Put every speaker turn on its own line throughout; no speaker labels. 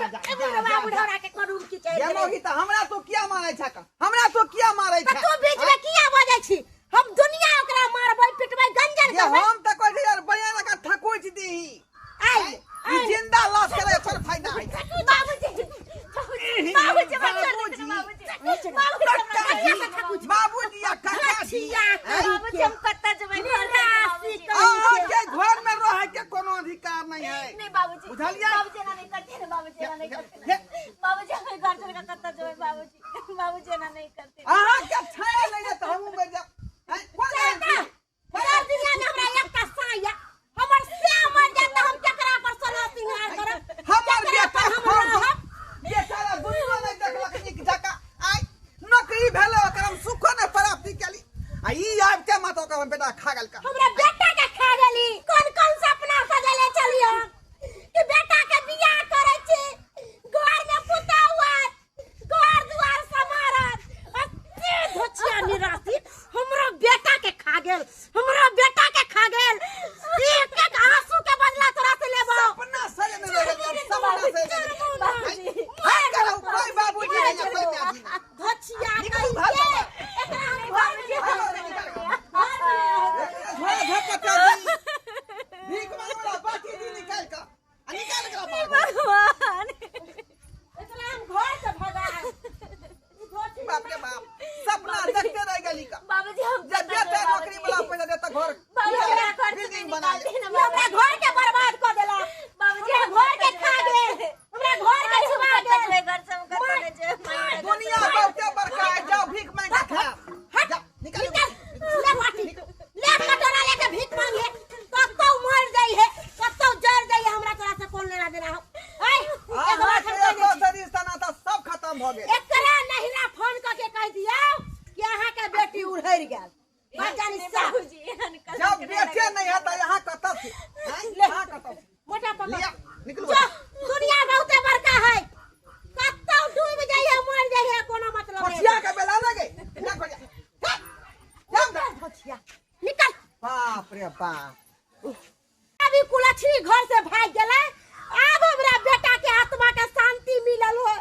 जा,
ए
जा,
बुढ़वा
जा,
बुढ़ौरा के कोन की चढ़ि
ये
गेलै।
मौगी तऽ हमरा तो किया मारै छै का? हमरा तो किया मारै
तऽ
छै?
तू बीच में किया बजै छी? हम दुनिया ओकरा मारबै पिटबै गंजन
ये
करबै।
हम तऽ कहै छी यार बढ़िया लगा थकुच दीही।
आइ
ई जिंदा लाश के एकर फायदा है।
बाबूजी, बाबूजी, हमरा छोड़ देते ना बाबूजी। बाबूजी, हमरा छोड़ देते ना।
बाबूजी आ काका जी,
छिया।
बाबूजी, हम कतऽ जेबै? घर छोड़ दे बाबूजी।
अहाँ के घर में रहे के कोनो अधिकार नहीं है।
नहीं बाबूजी,
बुझलियै?
बाबूजी एना नहीं करते ना बाबूजी, एना नहीं करते ना। बाबूजी, हमें घर छोड़ के कतऽ जेबै बाबूजी? बाबूजी एना नहीं करते।
अहाँ के छाया नहीं दे तऽ हमहूँ मरि जायब। हैं? कोन गारंटी?
भर दुनिया में हमरा एकटा साया हमर से मर जात तऽ हम केकरा पर सोलह सिंगार करब?
हमर
केकरा
बेटा
पर हम
हम
रहब?
बेचारा दुनिया नहीं देखलक नीक जकाँ। आइ नौकरी भेलै ओकर हम सुखो नहि प्राप्ति केली आ ई आबि के माता ओकर हम बेटा खा गेल का।
हमरा बेटा के खा गेली। कोन कोन सपना सजेले छली हम कि बेटा के बियाह करै छी, घर में पुतहु आयत, घर दुआर सम्हारत, आ से धोचिया निराशी हमरा बेटा के खा गेल, हमरा बेटा के खा गेल। एक एक आंसू के बदला तोरा से लेबो।
सपना सजेने रह गेलियै, सपना सजेने रह गेलियै।
बाबूजी,
हट करू, कोई बाबूजी नहीं है, कोई माँ जी नहीं।
धोचिया
निकलू
कहि
घर
के
से।
एकरा हम घर में
निकलू, निकलू। झोला झपका कर दी। भीख मांगो बाटी दी निकाल का। आ निकाल एकरा बाहर।
भगवान,
एकरा हम घर से भगा।
बाप रे बाप, सपना देखते रह गेली का।
बाबूजी, हम
जब
कतऽ
बेटा
जेबै
नौकरी
बाबूजी?
वाला पैसा देता घर
बाबूजी, हमरा घर से
बिल्डिंग
नहीं
बना
निकाल
ले।
दे ना
ई हमरा
बाबूजी।
घर के बर्बाद कऽ देलक।
बाबूजी,
हमरा
हम
घर के
कतऽ
खा
जेबै?
गेल, हमरा घर के
हम
छुआ
कतऽ
गेल।
जेबै घर से? हम कतऽ नहि जेबै।
दुनिया बहुते बड़का है, जाओ भीख मांग के खा।
हट,
जा, निकल।
निकल, ले बाटी ले कटोरा लेके भीख मांगे। कतौ मर जाइ है, कतौ जर जाइ है, हमरा तोरा से कोन लेना देना हो? ऐ एक
अहाँ
बात
के
हम कहि दै
एतो
छी।
से रिश्ता नाता सब खत्म भऽ गेल।
एकरा नहिरा फोन कऽ के कहि दियौ कि अहाँ के बेटी उड़हरि गेल बात जानी
नहीं
साफ।
बाबूजी, एहन कलंक
जब
नहीं
बेटे
लगेतै।
नहीं है तऽ यहाँ कतऽ से? हैं?
ले।
यहाँ कतऽ से?
मोटा पकड़।
लिया, निकलू।
जो दुनिया बहुते बड़का है, कतौ डूब जाइ है मर जाइ है कोनो मतलब नहीं।
खोचिया के बेला लगे। जा खोचिया। जा। जा उधर।
धोचिया निकल।
बाप रे बाप।
अभी कुलक्षणी घर से भाग गेलै, आब हमरा बेटा के आत्मा के शांति मिलल हो।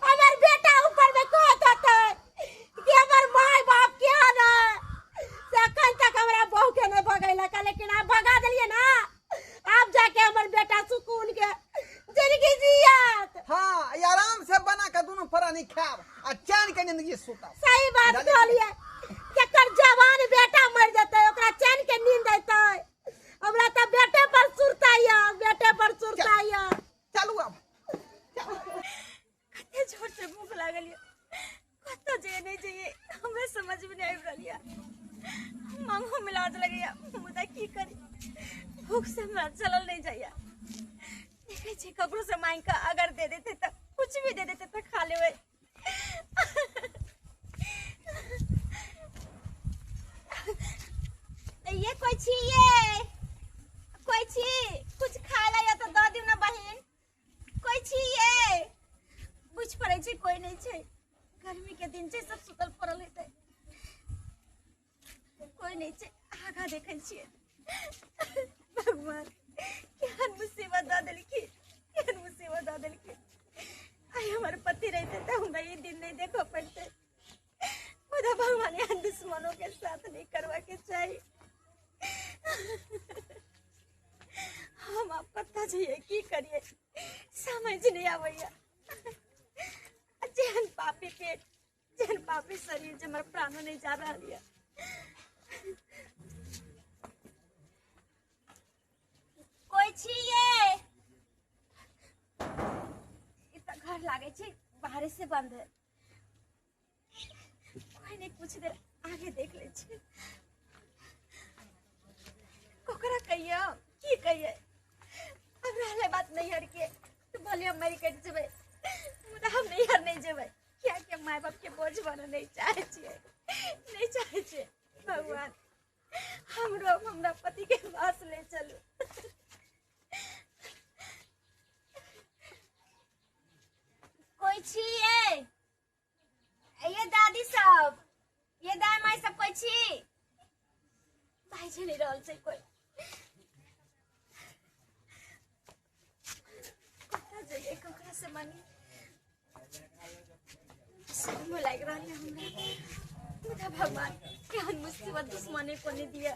हमर बेटा ऊपर में कहत होतै कि हमर माय बाप के न से अखन तक हमरा बहू के नहीं भगैलक, लेकिन आब भगा देलियै ना, आब जाके हमर बेटा सुकून के जिंदगी जियत।
हाँ, ई आराम से बना के दुनू प्राणी खायब आ चैन के जिंदगी सुतब।
सही बात कहलियै, जकर जवान बेटा मर जेतै ओकरा चैन के नींद अयतै? हमरा तऽ बेटे पर सुरता यऽ, बेटे पर सुरता यऽ।
चलू आब।
कते जोर से भूख लागल ये, कतऽ जइए नहि जइए हमरा समझ में नहीं आबि रहल ये। मांगो में लाज लगैया, मुदा की करी, भूख से हमरा चलल नहीं जाइया। देखै छी ककरो से मांगि कऽ अगर दे देते तऽ कुछ भी दे देते तऽ खा लेबै। ये कोई छी? ये कोई छी? कुछ खाय ला या तऽ दऽ दियौ ना बहिन। कोई छी? ये बुझ पड़ै छै कोई नहीं छै। गर्मी के दिन छै, सब सुतल पड़ल हेतै, कोई नहीं छै। आगा देखै छियै। भगवान केहन मुसीबत दऽ देलखिन, केहन मुसीबत दऽ देलखिन। आइ हमर पति रहिते तऽ हमरा ई दिन नहीं देखऽ पड़तै, मुदा भगवान एहन दुश्मनों के साथ नहीं करवा के चाही। हम आब कतऽ जइए, की करिए, समझ नहीं आबैया। जेहन पापी पेट, जेहन पापी शरीर, जे हमर प्राणो नहीं जा रहल यऽ। कोई छी ये? ई तऽ घर लागे छै बाहरे से बंद है, कोई नहीं। कुछ देर आगे देख ले छी। ककरा कहियो, की कहिए? अब रहले बात नैहर के तो भले हम मरि कटि जेबै, मुदा हम नैहर नहीं जेबै, कियाकि माय बाप के बोझ बनऽ नहीं चाहै छियै, नहीं चाहै छियै। भगवान हमरो हमरा पति के पास ले चलू। कोई छी ये? दादी सब, ये दाई माई सब, कोई छी? बाजि नहीं रहल छै कोई। कतऽ जइए, ककरा कहाँ से मानी शर्म लागि रहल है हमरा। मुदा भगवान केहन मुसीबत दुश्मने को नहीं दिया,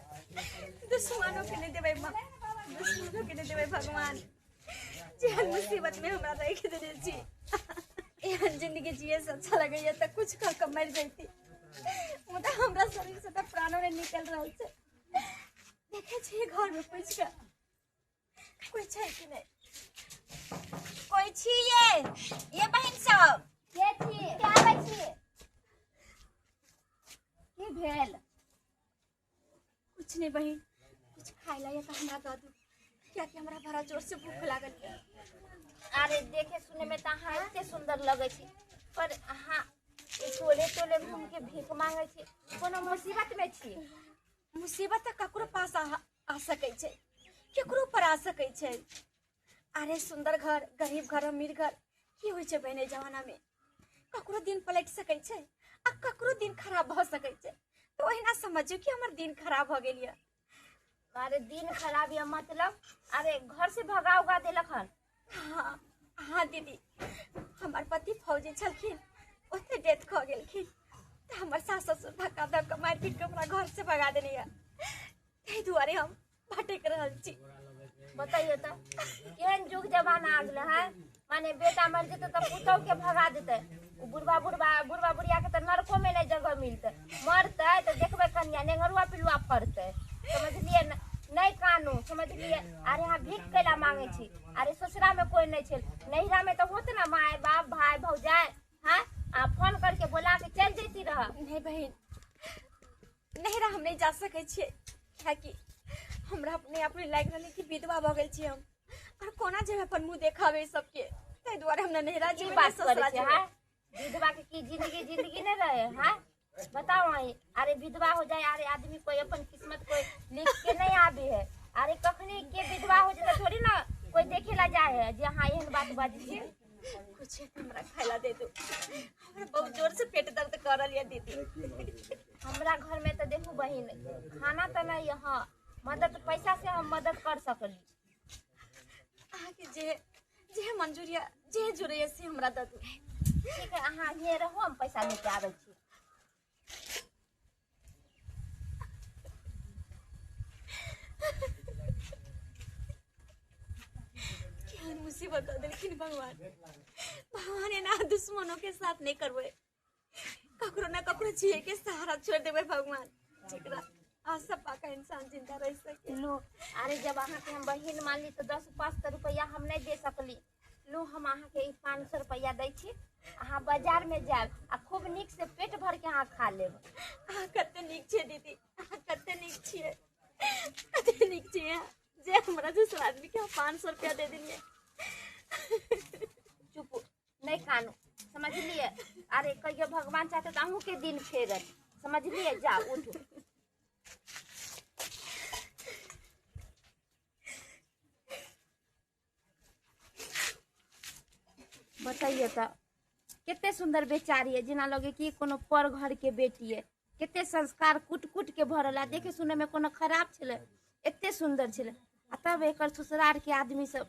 दुश्मनों के नहीं देबै, दुश्मनों के नहीं देबै भगवान। जेहन मुसीबत में हमरा राखि देने छी, एहन जिंदगी जिए से अच्छा लगैया तऽ कुछ कऽ कऽ मरि जैती, मुदा हमरा शरीर से तऽ प्राणो नहि निकलि रहल छै। देखै छियै घर में पूछि कऽ कोइ छै कि नहि। कोइ छियै ये बहिन सब?
के छी? के आबै छी? की भेल?
कुछ नहीं बहिन, कुछ खाय ला या तऽ हमरा दऽ दू, कियाकि हमरा बड़ा जोर से भूख लागल यऽ।
अरे देखे सुने में तऽ अहाँ एते सुंदर लगै छी, पर अहाँ टोले टोले घूम के भीख मांगै छी, कोनो मुसीबत में छी?
मुसीबत तऽ ककरो पास आ सकै छै, केकरो पर आ सकै छै। अरे सुंदर घर, गरीब घर, अमीर घर की होइ छै बहिन? एहि जमाना में ककरो दिन पलटि सकै छै आ ककरो दिन खराब भऽ सकै छै। तऽ ओहिना समझियौ कि हमर दिन खराब भऽ गेल यऽ।
अरे दिन खराब यऽ मतलब? अरे घर से भगा उगा देलक हन?
हाँ हाँ दीदी, हमर पति फौजी छलखिन, ओते डेथ खऽ गेलखिन तऽ हमर सास ससुर धक्का धऽ कऽ मारि पीट कऽ हमरा घर से भगा देने यऽ, ताहि दुआरे हम भटकि रहल छी।
बतैयौ तऽ केहन युग जमाना आ गेलै है, माने बेटा मर जेतै तऽ पुतहु के भगा देतै, ओ बुढ़बा बुढ़बा बुढ़बा बुढ़िया के तऽ नरको में नहि जगह मिलतै, मरतै तऽ देखबै कनिया नेंगरुआ पिलुआ फड़तै, समझलियै ने? नहि कानू, समझलियै? अरे अहाँ भीख कैला मांगै छी? अरे ससुरा में कोई नहीं छै, नैहरा में तऽ होत ना माय बाप भाई भौजाई। हाँ अहाँ फोन करके बोला के चलि जैती रह।
नहीं बहिन, नैहरा हम नहीं जा सकै छियै, कियाकि हमरा अपने अपने लागि रहलै कि विधवा भऽ गेल छियै हम, और कोना जेबै अपन मुँह देखाबै सबके, ताहि दुआरे हम ने नैहरा
की
जेबै
बात
ने
करै
ससुरा
छै?
जेबै।
हाँ विधवा के की जिंदगी जिंदगी नहीं रहे? हाँ बताओ अहीं। अरे विधवा हो जाए, अरे आदमी कोई अपन किस्मत कोई लिख के नहीं आबे है, अरे कखनी के विधवा हो जाए थोड़ी ना कोई देखे ला जाए है जे हाँ एहन बात बाजै छी।
कुछ हमरा खाय ला दे दू, हमरा बहुत जोर से पेट दर्द कर रहल यऽ दीदी।
हमरा घर में तऽ देखू बहिन खाना तऽ नहीं, हाँ मदद पैसा से हम मदद कर सकली।
अहाँके जे जे मंजूर यऽ, जे जुड़ै यऽ से हमरा दऽ दू।
ठीक है, अहाँ हिये रहू, हम पैसा लेके आबै छी।
केहन मुसीबत दऽ देलखिन भगवान। भगवान एना दुश्मनों के साथ नहीं करबै, ककरो ना ककरो जिए के सहारा छोड़ देबै भगवान, जेकरा आशा पाका इंसान जिंदा रह सके।
लू, अरे जब अहाँके हम बहिन मानली तऽ 10-5 रुपैआ हम नहीं दे सकली। लू हम अहाँके ई 500 रुपैआ दै छी, अहाँ बाजार में जायब आ खूब नीक से पेट भर के अहाँ खा लेब।
अहाँ कते नीक छियै दीदी, अहाँ कते नीक छियै, कते नीक छियै अहाँ, जे हमरा दूसरा आदमी के 500 रुपया दे देलियै।
चुप, नहीं कानू, समझलियै? अरे कहियो भगवान चाहते तऽ अहूँ के दिन फेरत, समझलियै? जाउ उठू। बतैयौ तऽ कते सुंदर बेचारी है, जेना लगे कि कोनो पर घर के बेटी है, कते संस्कार कूट कूट के भरल है, देखे सुने में कोनो खराब छलै, एते सुंदर छलै, आ तब एकर ससुरार के आदमी सब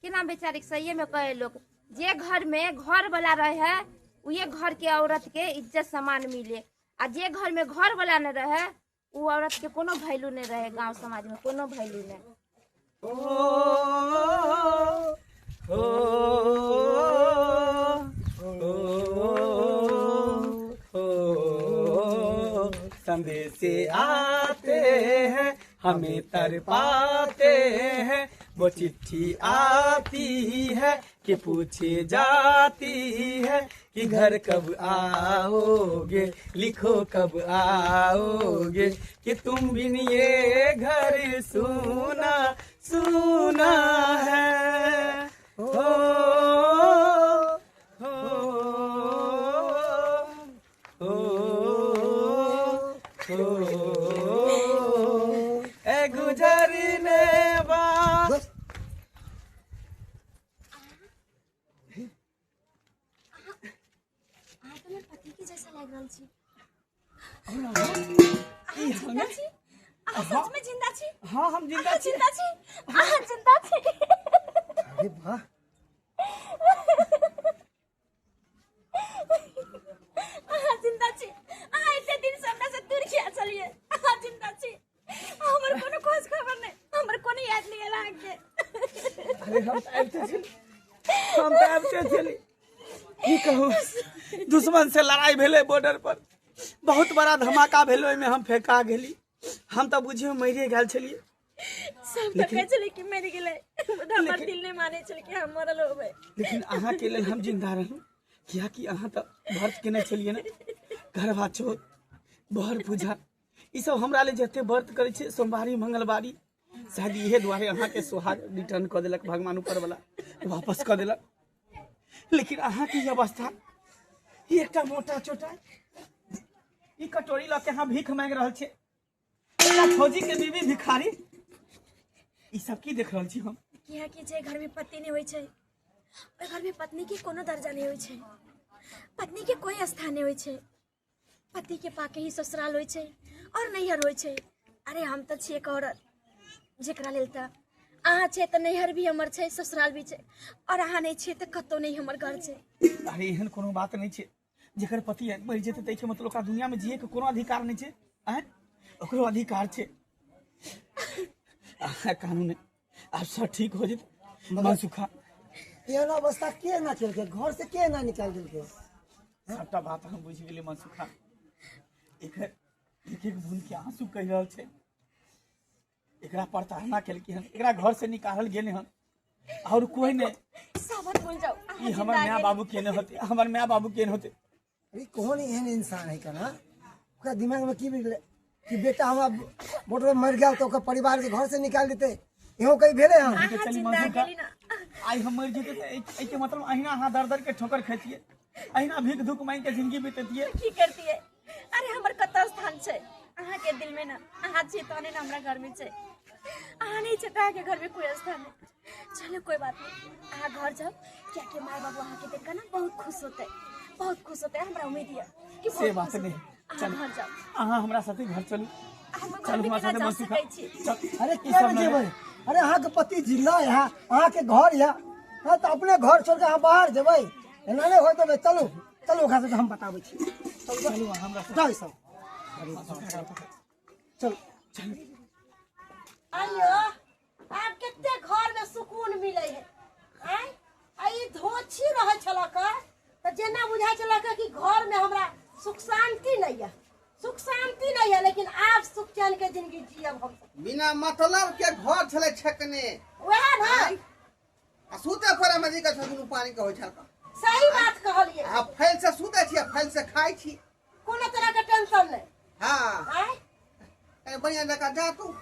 केना बेचारी के सहिए में कहे लोग जे घर में घर वाला रहे है उहे घर के औरत के इज्जत सम्मान मिले, आ जे घर में घर वाला नहीं रहे उ औरत के कोनो वैल्यू नहीं रहे, गांव समाज में कोनो वैल्यू नहीं।
ओ, ओ, ओ, ओ, संदेशे आते हैं हमें तरपाते हैं, वो चिट्ठी आती है कि पूछे जाती है कि घर कब आओगे, लिखो कब आओगे, कि तुम बिन ये घर सूना सूना है। हो, हो, हो, हो, ए गुजरने वाला।
अहाँ तऽ हमर पति के जैसा लागि रहल छी।
ई
जिंदा छी अहाँ? सच में जिंदा छी?
हाँ हम जिंदा
अहाँ
छी।
जिंदा छी अहाँ? जिंदा छी?
अरे वाह, हम तऽ आबिते छली, हम तऽ आबिते छली। की कहू, दुश्मन से लड़ाई भेलै बॉर्डर पर, बहुत बड़ा धमाका भेलै, ओहिमे हम फेंका गेली। हम तऽ बुझियौ मरिए गेल छलियै।
सब तऽ कहै छलै कि मरि गेलै, मुदा हमर दिल नहि मानै छलै कि हम मरल होबै।
लेकिन अहाँके लेल हम जिंदा रहलहुँ, कियाकि अहाँ तऽ व्रत केने छलियै ने, करवा चौथ, बर पूजा, ई सब हमरा लेल जते व्रत करै छै, सोमवारी मंगलवारी, शायद इहे दुआरे अहाँके सुहाग रिटर्न कऽ देलक भगवान, ऊपर वाला वापस कऽ देलक। लेकिन अहाँके ई अवस्था, ई एकटा मोटा चोटा ई कटोरी लऽ के अहाँ भीख मांगि रहल छियै, एकटा फौजी के बीवी भिखारी, ई सब की देख रहल छी हम?
कियाकि जे घर में पति नहीं होइ छै ओहि घर में पत्नी के कोनो दर्जा नहीं होइ छै, पत्नी के कोई स्थान नहीं होइ छै। पति के पाके ही ससुराल होइ छै और नैहर होइ छै। अरे हम तऽ छियै एक औरत, जेकरा लेल तऽ अहाँ छै तऽ नैहर भी हमर छै, ससुराल भी छै, और अहाँ नहि छियै तऽ कतहु नहि हमर घर छै।
अरे एहन कोनो बात नहि छै, जकर पति मरि जेतै ताहिके मतलब ओकरा दुनियामे जियैके कोनो अधिकार नहि छै? आँय, ओकरो अधिकार छै। अहाँ कानून आब सब ठीक हो जेतै मनसुखा।
एहन अवस्था के एना केलकै? घर से के एना निकालि देलकै?
सबटा बात हम बुझि गेलियै मनसुखा। एकर एक एक बूंद के आंसू कहि रहल छै, एकरा प्रताड़ना केलकै हन, एकरा घर से निकालल गेलै हन, और कोई नहीं।
साबत भूल जाओ,
ई हमर माय बाबू केने होते, हमर माय बाबू केने होते।
अरे कौन एहन इंसान है कना, ओकरा दिमाग में की बिगड़ले कि बेटा हमरा बॉर्डर में मर गया तो ओकर परिवार के घर से निकाल देते? इहो कहीं भेले हन?
अहाँ
चली
जिंदा
मनसुखा।
गेली ना।
आइ हम मरि जेतै तऽ एहिके मतलब अहिना अहाँ दर दर के ठोकर खैतियै, अहिना भीख धूख मांगि के जिंदगी बितैतियै।
की करतियै? अरे हमर कतऽ स्थान छै अहाँ के दिल में ना? अहाँ छी तहने ना हमरा घर में छै, अहाँ नहीं छै तऽ अहाँके घर में कोई स्थान नहीं। चलो कोई बात नहीं, अहाँ घर जाओ, कियाकि माय बाबू अहाँ के देख के ना बहुत खुश होते, बहुत खुश होते, हमरा उम्मीद है कि
से
बहुत
बात
खुश होते।
नहीं।
अहाँ
चलू।
घर जाओ।
अहाँ हमरा साथे घर चलू।
हम घर
चलू
में
हमरा
केना
साथे
जा
मनसुखा।
सकै छी?
चल।
अरे
ई
किया
सब
नहीं
नहि।
जेबै? अरे अहाँके पति जिंदा है, अहाँके घर है, हाँ तऽ अपने घर छोड़ के अहाँ बाहर जेबै? एना नहि होय देबै। चलू चलू, ओकरा सबके हम बताबै छी।
चलू अहाँ हमरा साथे।
उठाउ ई सब, चलू।
चलू।
आइयो आब कते घर में सुकून मिले है। आय आ ई धोछी रहे छलक तऽ जेना बुझाइ छलक कि घर में हमरा सुख शांति नहीं है, सुख शांति नहीं है, लेकिन आब सुख चैन के जिंदगी जियब हम सब।
बिना मतलब के घर छलै छकने।
वएह ना।
आ सुते पड़े में दिक्कत छल, दुनू पानी के होइ छल।
सही बात कहलिए।
आ फैल से सुते छी आ फैल से खाइ छी,
कोनो तरह के टेंशन नहीं।
हाँ।
आय
कनि बढ़िया जकाँ जा तू।
अब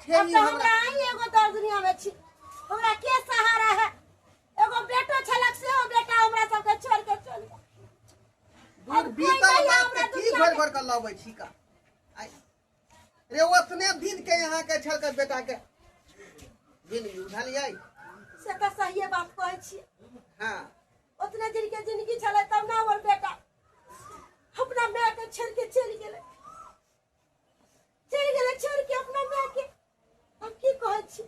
ठेही
तो
हमरा
हमरा आई एगो दर दुनिया में छी, हमरा के सहारा है? एगो बेटो छलक, सेहो बेटा हमरा सबके छोड़ के चल गेल।
दूर
अब कोई
बीतल
नहीं है
बात
हमरा
के की
दुनिया
घर
में।
घर के लबै छी का? आइ रे ओतने दिन के यहाँ के छल के बेटा के जिंदगी बुझलियै?
से तऽ सहिए बात कहै छी।
हाँ।
ओतने दिन के जिंदगी छलै तब ना हमर बेटा अपना माय के छोड़ के चलि गेलै, चलि गेलै छोड़ के अपना माय के। हम की कहै छी?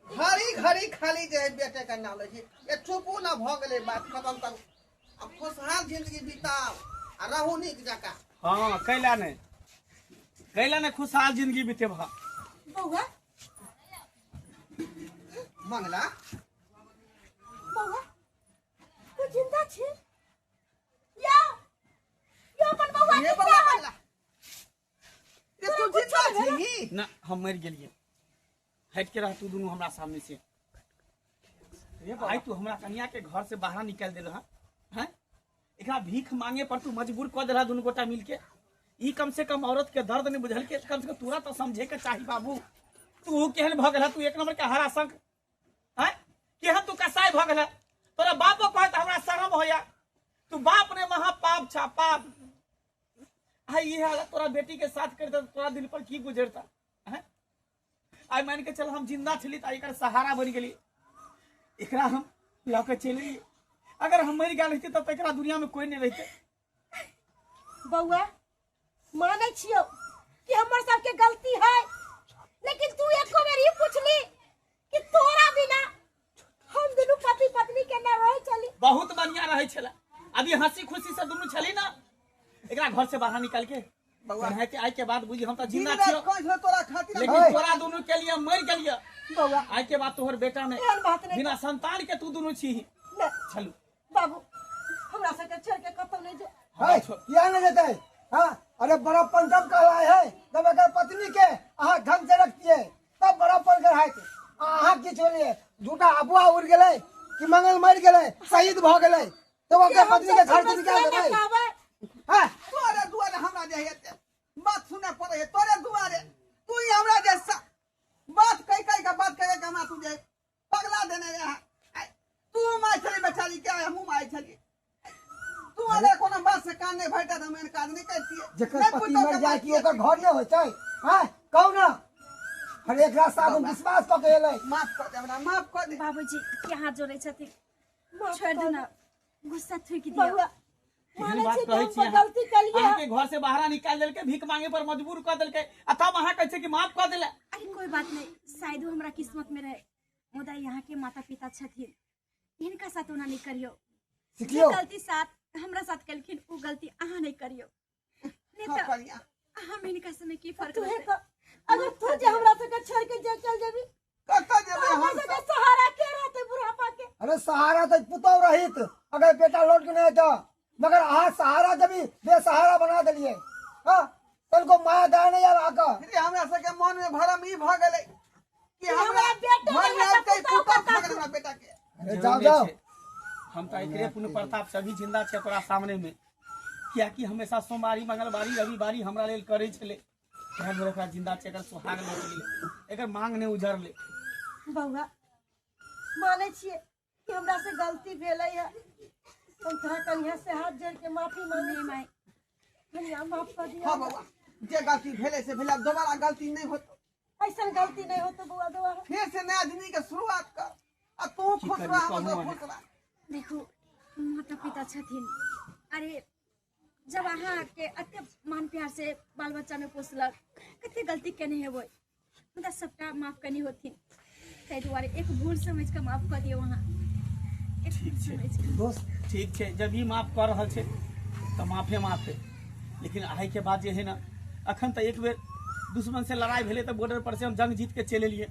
घड़ी घड़ी खाली जे है बेटे के नाम लै छी। ए चुपू ना, भऽ गेलै बात खत्म करू, अब खुशहाल जिंदगी बिताउ आ रहू नीक जकाँ। हाँ, कैला नहि, कैला नहि खुशहाल जिंदगी बितेबह?
बौआ।
मंगला।
बौआ, तू जिंदा छी? या यो अपन बौआ
ये
जिंदा
बौआ
है।
मंगला, रे तू जिंदा छीही ना? हम मरि गेलियै। हटि के रह तू दुनू हमरा सामने से। रे भाई, तू हमरा कनिया के घर से बाहर निकालि देलह हैं, एकरा भीख मांगे पर तू मजबूर कऽ देलह दुनू गोटा मिलके। ई कम से कम औरत के दर्द नहीं बुझल के, कम से कम तोरा तो समझे के चाही बाबू। तू केहन भऽ गेल? तू एक नंबर के हरा शंख हैं, केहन तू कसाई भऽ गेल? तोरा बापो कहत हमरा शरम होया। तू बाप रे महा पाप छा पाप। आइ ये हालत तोरा बेटी के साथ कर तोरा दिल पर की गुजरता हैं? आइ मान के चल हम जिंदा छली तऽ एकर सहारा बनि गेली, एकरा हम लऽ के चलि एलियै। अगर हम मरि गेल रहितै तब तऽ एकरा दुनिया में कोई नहीं रहितै।
बौआ, मानै छियौ कि हमर सबके गलती है, लेकिन तू एको बेर ई पूछली कि तोरा बिना हम दुनू पति पत्नी केना रहै छली?
बहुत बढ़िया रहै छलै, अभी हंसी खुशी से दुनू छली ना। एकरा घर से बाहर निकाल के
बौआ।
एनाहिते आइ के बाद बुझी हम तऽ
दिन
जिंदा
राति
छियौ,
कहै छलै तोरा खातिर।
लेकिन
है।
तोरा दुनू के लिए मरि गेलियै।
बौआ,
आइ के बाद तोहर बेटा नहि,
एहन बात नहि।
बिना संतान के तू दुनू छी।
नहि।
चलू
बाबू, हमरा सबके छोड़ के कतौ नहि जो।
है, किया नहीं जेतै? हाँ, अरे बड़प्पन तब कहलाए है जब अगर पत्नी के अहाँ ढंग से रखतिए, तब बड़प्पन कहलाए। अहाँ की छोड़िए, झूठा अफवाह उड़ गेलै कि मंगल मरि गेलै, शहीद भऽ गेलै, तब ओकर पत्नी के घर से निकाल देबै? हाँ?
तोरे दुआरे हमरा जे है एते बात सुनै पड़े है, तोरे दुआरे। तू ही हमरा जे बात कहि कहि के, बात कहि के हमरा तू जे पगला देने रहे। तू माय छली बेचारी के, हमहूँ माय छली। तू अगर कोनो बात से कान नहि भरिता तऽ हम एहन काज नहि करितियै।
जेकर
नहि
पति
पुतोह
मर
के
जाए कि
मारतियै।
ओकर घर नहि होइ छै? हाँ, कहू ना। अरे एकरा साथ हम विश्वास कऽ के एलै।
माफ कऽ दे हमरा, माफ कऽ दे।
बाबूजी के हाथ जोड़ै छथिन, छोड़ि दू ना, गुस्सा थूकि दियौ।
बौआ,
एहन
मानै
बात
छी कि
कहै
हम
छी अहाँ?
गलती केलियै।
अहाँके घर से बाहर निकालि देलकै, भीख मांगे पर मजबूर कऽ देलकै, आ तब अहाँ कहै छियै कि माफ कऽ देले।
अरे कोई बात नहीं, शायद वो हमरा किस्मत में रहे। मुदा यहाँ के माता पिता छथिन, हिनका साथ ओना नहीं करियो। जे
सिखियौ।
गलती साथ हमरा साथ केलखिन, ओ गलती अहाँ नहीं करियो, नहीं
हाँ,
तऽ
करिया।
हम हिनका समय की फर्क
तू
रहतै?
कह, अगर तू जे हमरा सबके छोड़ के जे चल जेबी,
कतऽ जेबै
हमरा
हम?
सबके सहारा के रहतै बुढ़ापा के?
अरे सहारा तऽ पुतहु रहित अगर बेटा लौट के नहीं तऽ, मगर अहाँ सहारा देबी बेसहारा बना देलियै। हाँ, तनिको माया दया नहीं आयल अहाँके।
रे हमरा सबके मन में भरम ई भऽ गेलै कि हमरा
हमरा बेटा
घर में
नहि
आबिते
पुतहु
पुतहु
कतऽ
भऽ गेलै हमरा बेटा के।
अरे जाओ
जरूर
जाओ।
छै। हम तऽ एकरे पुण्य प्रताप से अभी जिंदा छै तोरा सामने में, कियाकि हमेशा सोमवारी, मंगलवारी, रविवारी हमरा लेल करै छलै। तें दुआरे ओकरा जिंदा छै। एकर सुहाग लौट गेलै, एकर मांग नहि उजरलै।
बौआ, मानै छियै कि हमरा से गलती भेलै है। हम तोरा कनिया से हाथ जोड़ के माफी मांगे।
नहीं माय।
कनिया, माफ कर दिया।
हाँ बौआ, जे गलती भेलै से भेलै, आब दोबारा गलती नहि होतौ।
ऐसन गलती नहीं होतो बौआ दोबारा।
फिर से नया जिंदगी के शुरुआत कर आ तू
की
खुश
करबी,
रह, हम
कहू
सब
अहाँ।
खुश रह।
देखू, माता पिता छथिन। अरे जब अहाँके एते मान प्यार से बाल बच्चा में पोसलक, कते गलती केने हेबै, मुदा सबटा माफ कनी होथिन। ताहि दुआरे एक भूल समझ के माफ कऽ दियौ अहाँ, एक
ठीक
भूल
छै।
समझ के।
दोस्त,
ठीक छै, जब ई माफ कऽ रहल छै तऽ माफे माफे, लेकिन आइ के बाद जे है ने, अखन तऽ एक बेर दुश्मन से लड़ाई भेलै तऽ बॉर्डर पर से हम जंग जीत के चलि एलियै,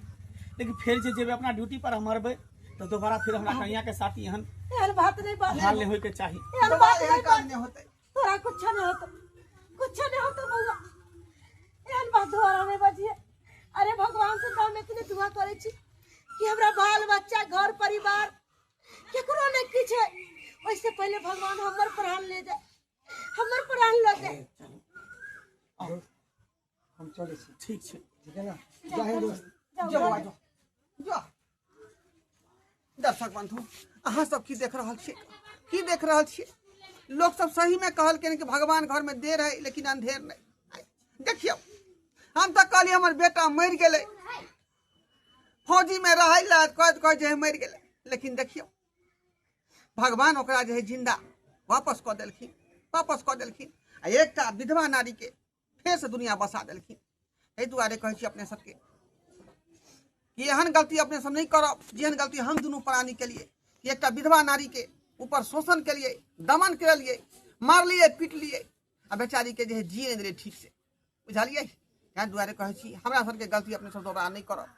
लेकिन फेर जे जेबै अपना ड्यूटी पर, हम मरबै तऽ दोबारा फिर हमरा कनिया के साथ एहन
एहन बात नहीं बात
हाल नहि होइके चाही।
एहन
दोबारा
बात
एहन
नहीं
काज
बात
नहि होतै।
तोरा कुछ नहीं होतो, कुछ नहीं होतो बौआ। एहन बात दोबारा नहीं बजिए। अरे भगवान से तो हम इतने दुआ करै छी कि हमरा बाल बच्चा, घर परिवार केकरो नहीं किछु है, ओहिसे पहले भगवान हमर प्राण ले जाए, हमर प्राण लऽ जाए।
हम चलै छी।
ठीक छै।
ठीक है ना? जय हिंद दोस्त।
जो बौआ, जो जो। दर्शक बंधु, अहाँ सब की देख रहल छियै? की देख रहल छियै? लोक सब सही में कहलखिन कि भगवान घर में देर है लेकिन अंधेर नहीं। देखियौ, हम तऽ कहलियै हमर बेटा मरि गेलै, फौजी में रहै लए कहैत कहैत जे है मरि गेलै, लेकिन देखियौ भगवान ओकरा जे है जिंदा वापस कऽ देलखिन, वापस कऽ देलखिन आ एकटा विधवा नारी के फेर से दुनिया बसा देलखिन। एहि दुआरे कहै छी अपने सबके कि एहन गलती अपने सब नहीं करब जेहन गलती हम दुनू प्राणी केलिए, कि एकटा विधवा नारी के ऊपर शोषण केलिए, दमन केलिए, मारलिए, पीटलिए आ बेचारी के जे है जिए नहि देलिए ठीक से, बुझलिए? ताहि दुआरे कहै छी हमरा सबके गलती अपने सब दोबारा नहीं करब।